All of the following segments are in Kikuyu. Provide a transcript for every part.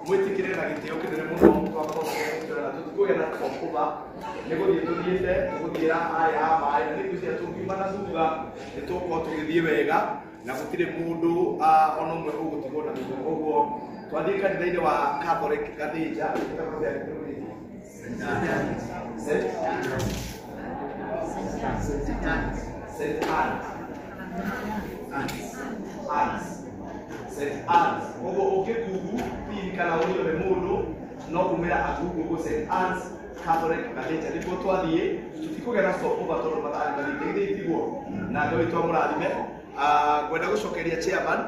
Mwĩtĩkĩre na gĩtĩo kĩnene mũno twakorwo tũkĩona tũtikũgĩa na stopover nĩ gũthiĩ tũthiĩte tũgũthiĩra harĩa ha maĩ na nĩngwĩciria tũngiuma na thutha nĩ tũgũkorwo tũgĩthiĩ wega na gũtirĩ mũndũ ona ũmwe ũgũtigwo na thutha. Koguo twathiĩ kanitha-inĩ wa Catholic Gathĩnja St. Anne's. Anne's. St. Anne's. Koguo ũngĩngugu pin kana ũrio nĩ mũndũ no kumĩra agugu ũguo St. Anne's Catholic Gathĩnja nĩkuo twathiĩ tũtikũgĩa na stopover tondũ mathaa nĩ mathiĩte githĩ itiguo na Ngai witũ amũrathime. Ngwenda gũcokeria chairman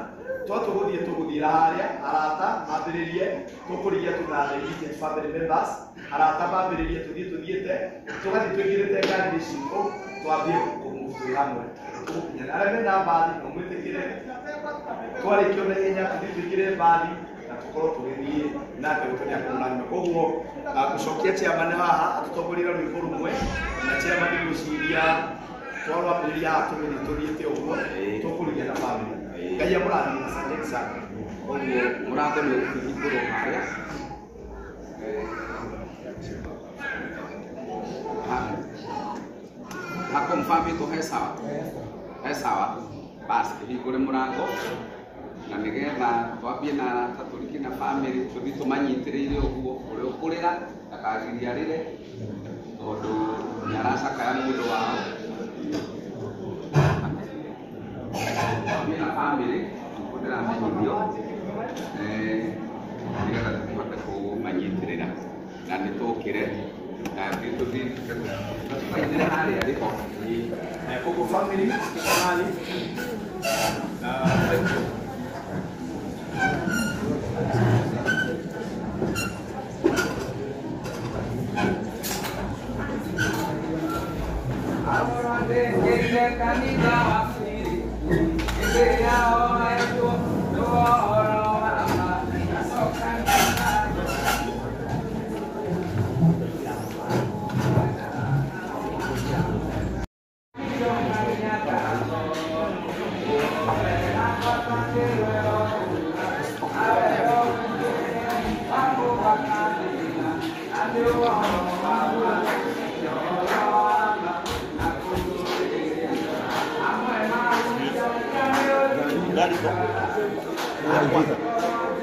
twatũgũthiĩ tũgũthiĩra harĩa arata mambĩrĩrie tũkũrigia tu na the immediate family members arata mambĩrĩrie tũthiĩ tũthiĩte tũgathiĩ twĩkĩrĩte ngari citũ twambie kũmove twĩ hamwe tũgũkinyana arĩa mena mbathi no mwĩtĩkĩre twarĩkio na ihenya tũthiĩ twĩkĩre mbathi na tũkorwo tũgĩthiĩ na Ngai witũ nĩakũmũrathima. Koguo gũcokia chairman haha atũtongorie na rwĩmbo rũmwe na chairman ngwĩciria twarwambĩrĩria haha tũgĩthiĩ tũthiĩte ũguo tũkũrigia na family. Ngai amũrathime, asanteni sana. Koguo mũrango nĩ ũkũhingũrwo harĩa. Ha confirm he sawa he sawa basi kĩhingũre mũrango na nĩgetha twambie na arata tũrike na family tũthiĩ tũmanyitĩrĩire ũguo ũrĩa ũkũrĩra ndakagirie arĩre tondũ nĩaracakaya mũndũ wao. Twambie na family nĩguo ndĩramenyithio nĩgetha tũhote kũmanyitĩrĩra na nĩtũkĩre na tũthiĩ tũkainĩre harĩa rĩho. Koguo family tafadhali thank you.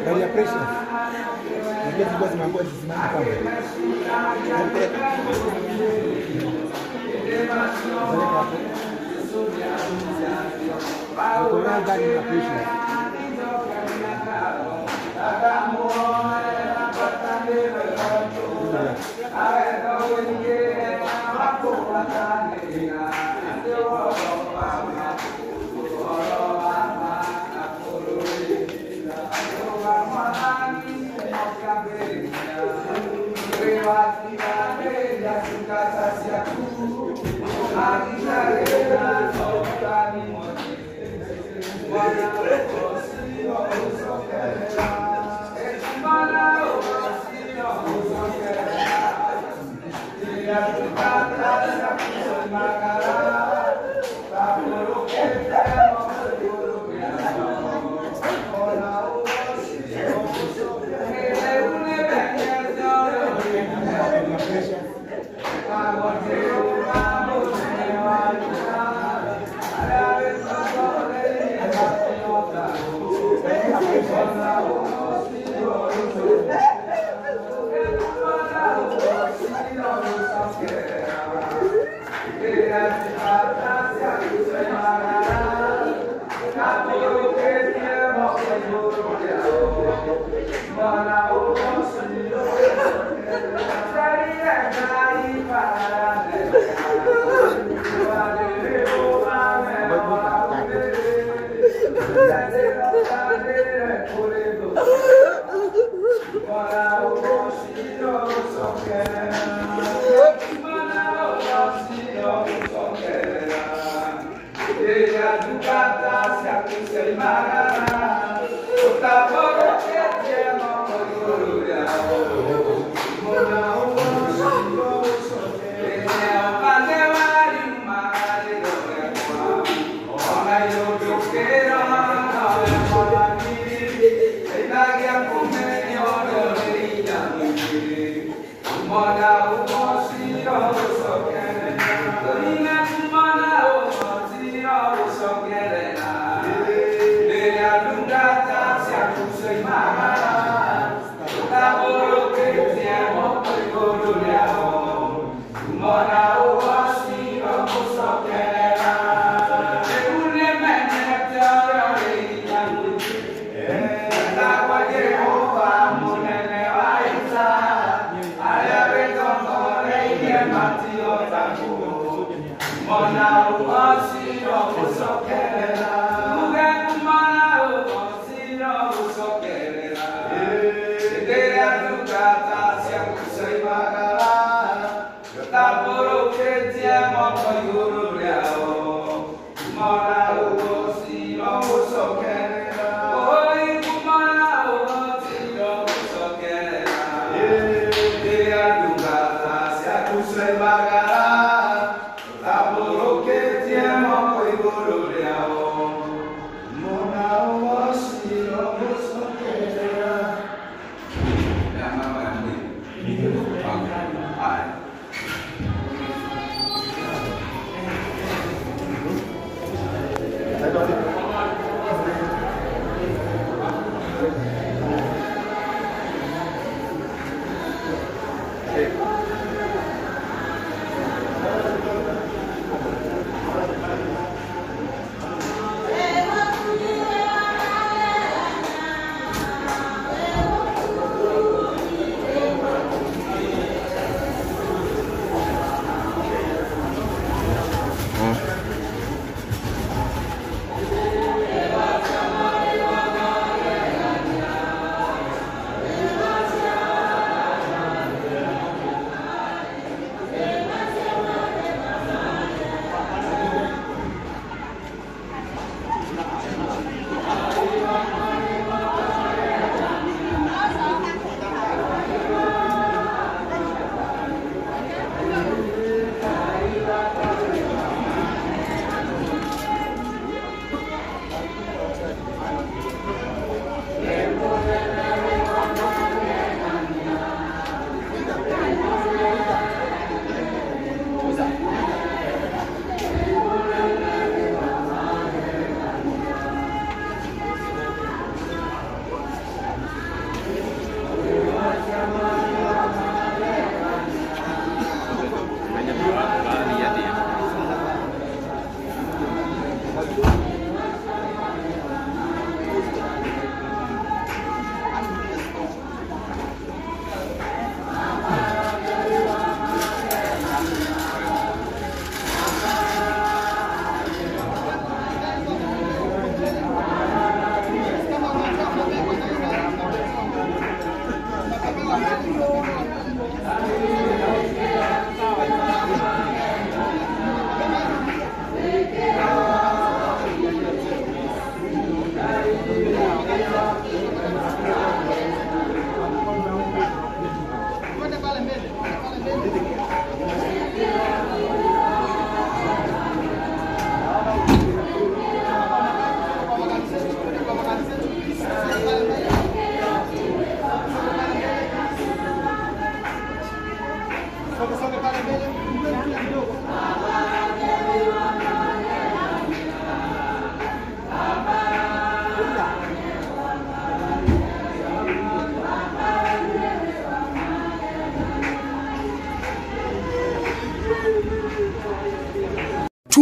Gari ya pressure. Najua zilikuwa zimeambiwa zisimame kwanza. Peleka hapo. Uko nayo gari ya pressure. Quiero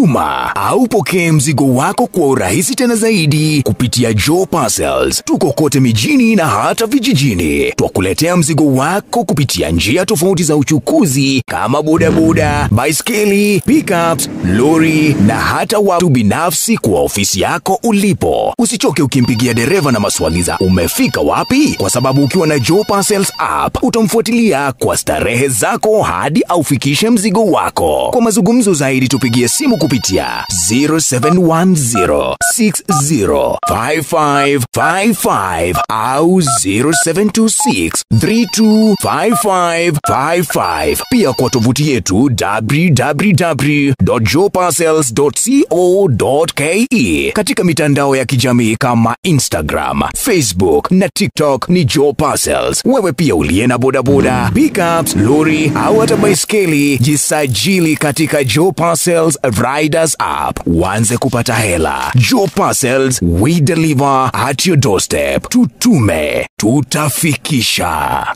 Tuma au pokee mzigo wako kwa urahisi tena zaidi kupitia Joe Parcels. Tuko kote mijini na hata vijijini. Twakuletea mzigo wako kupitia njia tofauti za uchukuzi kama bodaboda, baiskeli, pickups, lori na hata watu binafsi kwa ofisi yako ulipo. Usichoke ukimpigia dereva na maswali za umefika wapi, kwa sababu ukiwa na Joe Parcels app utamfuatilia kwa starehe zako hadi aufikishe mzigo wako. Kwa mazungumzo zaidi tupigie simu kupitia 0710 605555 au 0726 325555. Pia kwa tovuti yetu www.joeparcels.co.ke. Katika mitandao ya kijamii kama Instagram, Facebook na TikTok ni Joe Parcels. Wewe pia uliye na bodaboda, pickups, lori au hata baiskeli, jisajili katika Joe Parcels Riders app uanze kupata hela. Joe Parcels, we deliver at your doorstep. Tutume, tutafikisha.